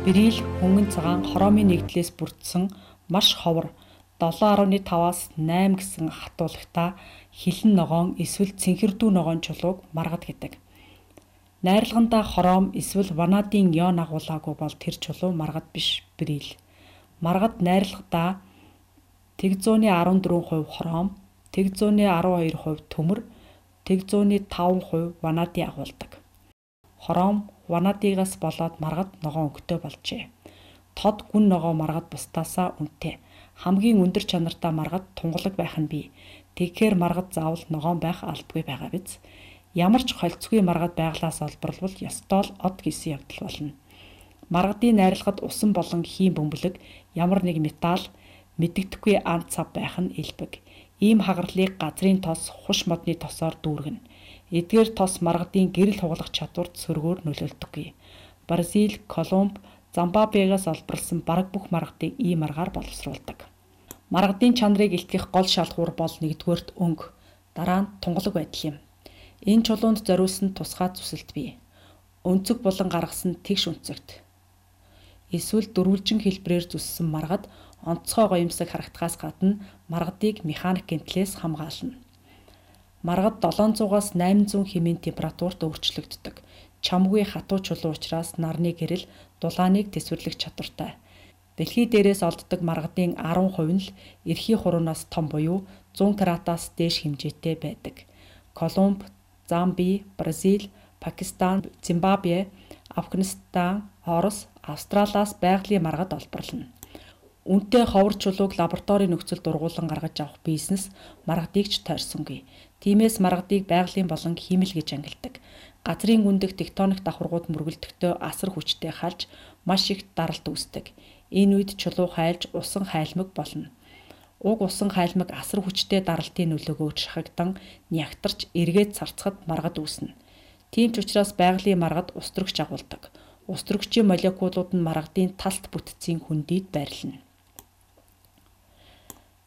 Берил хөнгөн цагаан хромын нэгдлээс бүрдсэн маш ховор 7.5-аас 8 гэсэн хатуулагтай хилэн ногоон эсвэл цэнхэрдүү ногоон чулууг маргад гэдэг. Найрлагандаа хром эсвэл ванадын ион агуулаагүй бол тэр чулуу маргад биш берил. Маргад найрлагадаа 114% хром, 112% төмөр, 105% ванади агуулдаг. Хром ванадигаас болоод маргад ногоон өнгөтэй болжээ. Тод гүн ногоо маргад бусдаасаа үнэтэй. Хамгийн өндөр чанартай маргад тунгалаг байх нь бий. Тэгэхээр маргад заавал ногоон байх албагүй байгаа биз. Ямар ч холцгүй маргад байглаас олборлвол ёстой л од гэсэн явдал болно. Маргадын найрлагад усан болон хийн бөмбөлөг, ямар нэг металл, мэдэгдэхгүй ан цав байх нь элбэг. Ийм хагарлыг газрын тос, хуш модны тосоор дүүргэнэ. Эдгээр тос маргадын гэрэл хугалах чадварт сөргөөр нөлөөлдөггүй. Бразил, Колумб, Зимбабвегаас олборлсон бараг бүх маргадыг ийм аргаар боловсруулдаг. Маргадын чанарыг илтгэх гол шалгуур бол нэгдүгээрт өнгө, дараа нь тунгалаг байдал юм. Энэ чулуунд зориулсан тусгай зүсэлт бий. Өнцөг булан гаргасан тэгш өнцөгт. Эсвэл дөрвөлжин хэлбэрээр зүссэн маргад онцгой гоёмсог харагдахаас гадна маргадыг механик гэмтлээс хамгаална. Маргад 700-аас 800 хэмээн температурт өөрчлөгддөг. Чамгүй хатуу чулуу учраас нарны гэрэл дулааныг тэсвэрлэх чадвартай. Дэлхий дээрээс олддог маргадын 10% нь л эрхий хуруунаас том буюу 100 каратаас дээш хэмжээтэй байдаг. Колумб, Замби, Бразил, Пакистан, Зимбабве, Афганистан, Орос, Австралиас байгалийн маргад олборлоно. Үнэтэй ховор чулууг лабораторийн нөхцөлд ургуулан гаргаж авах бизнес маргадыг ч тойрсонгүй. Тиймээс маргадыг байгалийн болон хиймэл гэж ангилдаг. Газрын гүндэх тектоник давхаргууд мөргөлдөхдөө асар хүчтэй халж маш их даралт үүсдэг. Энэ үед чулуу хайлж усан хайлмаг болно. Уг усан хайлмаг асар хүчтэй даралтын нөлөөгөөр шахагдан нягтарч эргээд царцахад маргад үүснэ. Тийм ч учраас байгалийн маргад ус төрөгч агуулдаг. Ус төрөгчийн молекулууд нь маргадын талт бүтцийн хөндийд байрлана.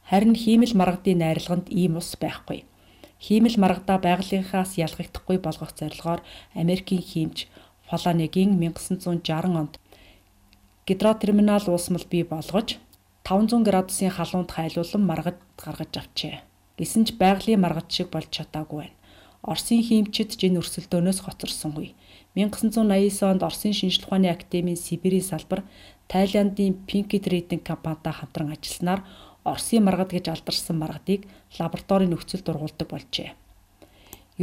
Харин хиймэл маргадын найрлаганд ийм ус байхгүй. Хиймэл маргадаа байгалийнхаас ялгагдахгүй болгох зорилгоор Америкийн хиймч Фланегийн 1960 онд гидротерминал уусмал бий болгож 500 градусын халуунд хайлуулан маргад гаргаж авчээ. Гэсэн ч байгалийн маргад шиг болж чадаагүй байна. Оросын хиймчид ч энэ өрсөлдөөнөөс хоцорсонгүй. 1989 онд Оросын шинжлэх ухааны академийн Сибирийн салбар Тайландын Pinky Trading компанитай хамтран ажилласанаар Оросын маргад гэж алдарсан маргадыг лабораторийн нөхцөлд ургуулдаг болжээ.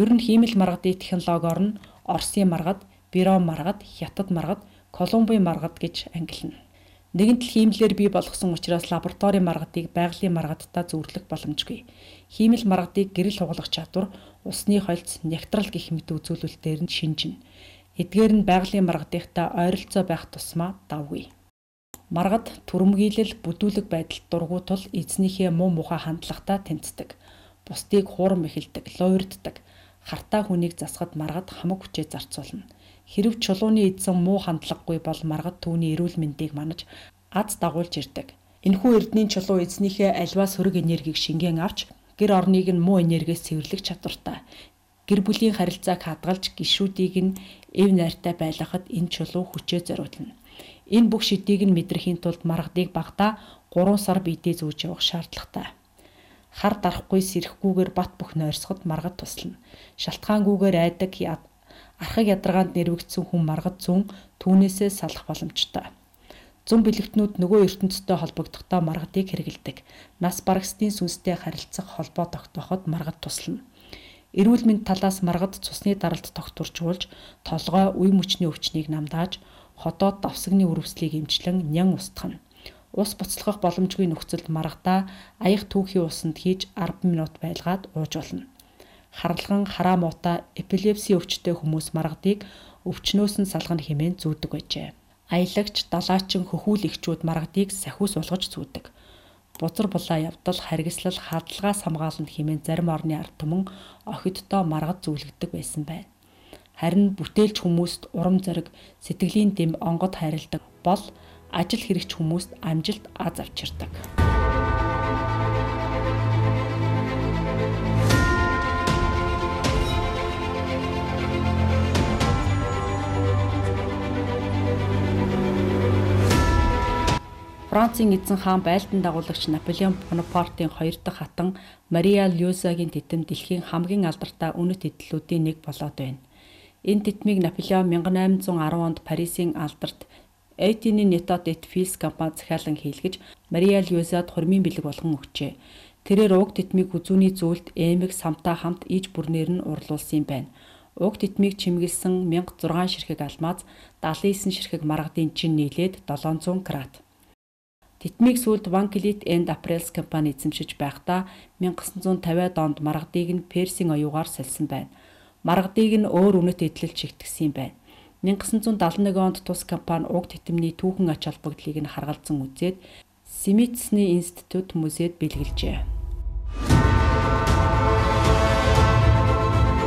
Ер нь хиймэл маргадын технологиор нь Оросын маргад, Бирон маргад, Хятад маргад, Колумбын маргад гэж ангилна. Нэгэн тал хиймлээр бий болгосон учраас лабораторийн маргадыг байгалийн маргадтай зүйрлэх боломжгүй. Хиймэл маргадыг гэрэл хугалах чадвар, усны холц, нягтрал гэх мэт үзүүлэлтээр нь шинжинэ. Эдгээр нь байгалийн маргадынхтай ойролцоо байх тусмаа давгүй. Маргад түрэмгийлэл, бүдүүлэг байдалд дургүй тул эзнийхээ муу мухай хандлагатай тэмцдэг. Бусдыг хуурам эхэлдэг, луйрддаг. Хартай хүнийг засахад маргад хамаг хүчээ зарцуулна. Хэрв чулууны эзэн муу хандлагагүй бол маргад түүний эрүүл мэндийг манаж аз дагуулж ирдэг. Энэхүү эрдний чулуу эзнийхээ альва сөрөг энергийг шингэн авч гэр орныг нь муу энергиэс цэвэрлэх чадвартай. Гэр бүлийн харилцааг хадгалж гишүүдийг нь эв найртай байлгахад энэ чулуу хүчээ зориулна. Энэ бүх шидийг нь мэдрэхийн тулд маргадыг багадаа 3 сар биедээ зүүж явах шаардлагатай. Хар дарахгүй сэрэхгүйгээр бат бөх нойрсоход маргад туслана. Шалтгаангүйгээр айдаг, архаг ядаргаанд нэрвэгдсэн хүн маргад зүүн түүнээсээ салах боломжтой. Зөн бэлэгтнүүд нөгөө ертөнцтэй холбогдохдоо маргадыг хэрэглэдэг. Нас барагсдын сүнстэй харилцах холбоо тогтооход маргад туслана. Эрүүл мэнд талаас маргад цусны даралт тогтворжуулж, толгой, үе мөчний өвчнийг намдааж, ходоод давсагны үрэвслийг эмчлэн нян устгана. Ус буцалгах боломжгүй нөхцөлд маргадаа аяга түүхийн усанд хийж 10 минут байлгаад ууж болно. Харалган, хараа муутай, эпилепси өвчтэй хүмүүс маргадыг өвчнөөс нь салгана хэмээн зүүдэг байжээ. Аялагч, далаачин, хөхүүл эгчүүд маргадыг сахиус болгож зүүдэг. Бузар булаа явдал, харгислал, хадалгаас хамгаална хэмээн зарим орны ард түмэн охиддоо маргад зүүлгдэг байсан байна. Харин бүтээлч хүмүүст урам зориг, сэтгэлийн дэм онгод хайрладаг бол ажил хэрэгч хүмүүст амжилт аз авчирдаг. Францын эзэн хаан байлдан дагуулагч Наполеон Бонапартын хоёр дахь хатан Мария Луизагийн титэм дэлхийн хамгийн алдартай үнэт эдлэлүүдийн нэг болоод байна. Энэ титмийг Наполеон 1810 онд Парисын алдарт Этини Нетот эт Филс компани захиалан хийлгэж Мария Луизад хурмын бэлэг болгон өгчээ. Тэрээр уг титмийг хүзүүний зүйлд эмэг самтай хамт иж бүрнээр нь урлуулсан юм байна. Уг титмийг чимэглэсэн 1006 ширхэг алмаз, 79 ширхэг маргадын чин нийлээд 700 карат. Титмийг сүүлд Van Cleef and Arpels компани эзэмшиж байхдаа 1950-ад онд маргадыг нь Персийн оюугаар сольсон байна. Маргадыг нь өөр үнэт эдлэл чигтгсэн юм байна. 1971 онд тус компани уг титмний түүхэн ач холбогдлыг нь харгалзан үзээд Смитсны институт музейд бэлгэлжээ.